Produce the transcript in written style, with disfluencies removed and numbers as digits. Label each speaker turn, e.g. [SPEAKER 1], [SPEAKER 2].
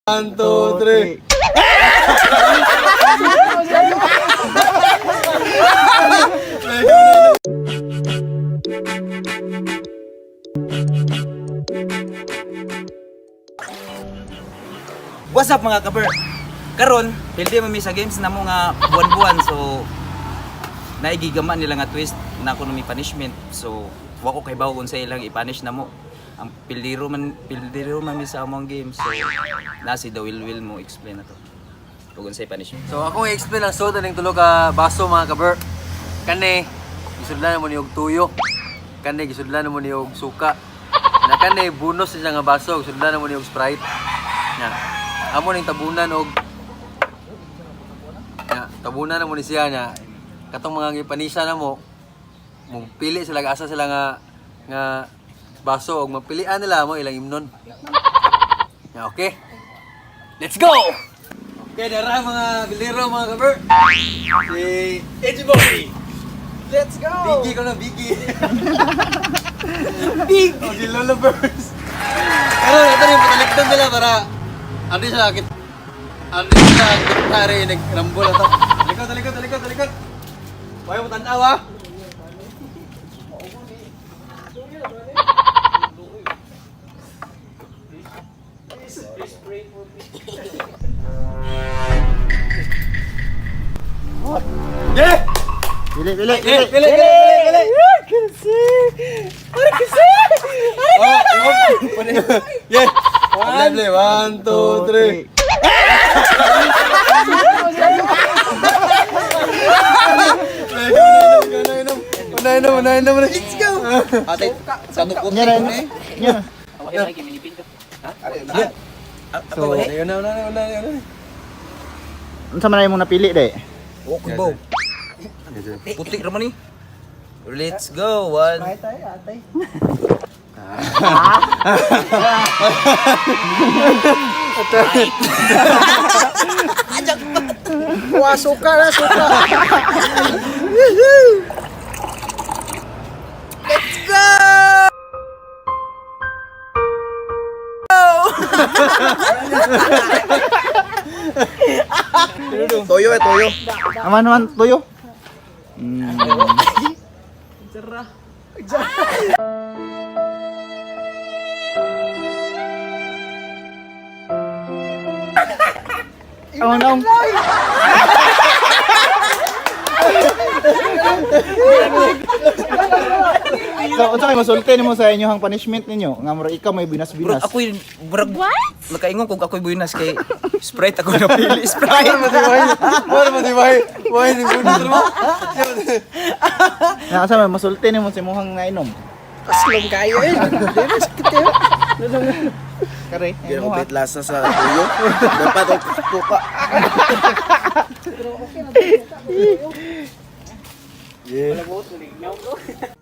[SPEAKER 1] One, two, three.
[SPEAKER 2] What's up, mga kaber? Karon, pildi man mi sa games namo nga buwan-buwan, so naigigama nila nga twist na kuno mi punishment. So wa ko kay bawo unsa ilang i-punish namo. Ang pildiro man mi sa among game. So na si The Will Will mo explain na to. Ug unsay punishment.
[SPEAKER 3] So ako i-explain ang soda ning tulo ka baso, mga kaber. Kani gisudlan mo ni og tuyo. Kani gisudlan mo ni og suka. Na kani bonus siya nga baso, gisudlan mo ni og Sprite. Nya. Amo ning tabunan og nya, tabunan mo ni siya nya. Katong mga gipanisa na mo, mo pili sila asa sila nga nga baso og mapilian nila mo ilang imnon. Nya, okay. Let's go! Okay, dara mga biliro, mga kaber. Si Edgy Boy.
[SPEAKER 1] Let's go!
[SPEAKER 3] Biggie ko na, Biggie. Big! O, si Lolo Burns. Pero ito rin, patalikdan nila para ano siya, kit ano siya, kitari, nagrambol na to. Talikod, talikod, talikod, talikod. Huwag mo tanaw, ah. Yeah!
[SPEAKER 1] Pili, pili,
[SPEAKER 3] Pili, pili, pili, pili. Oh, yeah. One, play, one, two, three. Unahin na, let's go!
[SPEAKER 2] Atay, sa bukod
[SPEAKER 1] Nya rin. Nya.
[SPEAKER 3] So, ayun na, una na, una na, una na.
[SPEAKER 1] Unsa man imong napili day?
[SPEAKER 2] Okay, bo. Puti ra man ni. Let's go. One.
[SPEAKER 1] Wah, suka na, suka.
[SPEAKER 4] Toyo eh, toyo.
[SPEAKER 1] Aman naman tuyo. Aman naong. So, unsa kay masulti nimo sa inyohang punishment ninyo? Nga mura ikaw may
[SPEAKER 2] Bro,
[SPEAKER 1] binas-binas.
[SPEAKER 2] ako'y murag what? Nakaingon kung ako'y buenas kay Sprite ako napili. Sprite.
[SPEAKER 3] Wala mo, di ba? Why, di ba?
[SPEAKER 1] Na asa may masulti nimo sa imong nainom?
[SPEAKER 4] Aslong kayo eh. Di ba sakit kayo?
[SPEAKER 1] Kare,
[SPEAKER 4] Hindi
[SPEAKER 1] imo
[SPEAKER 4] ako
[SPEAKER 1] ha.
[SPEAKER 4] bit lasa sa toyo. Dapat ako tuka.
[SPEAKER 3] Yeah.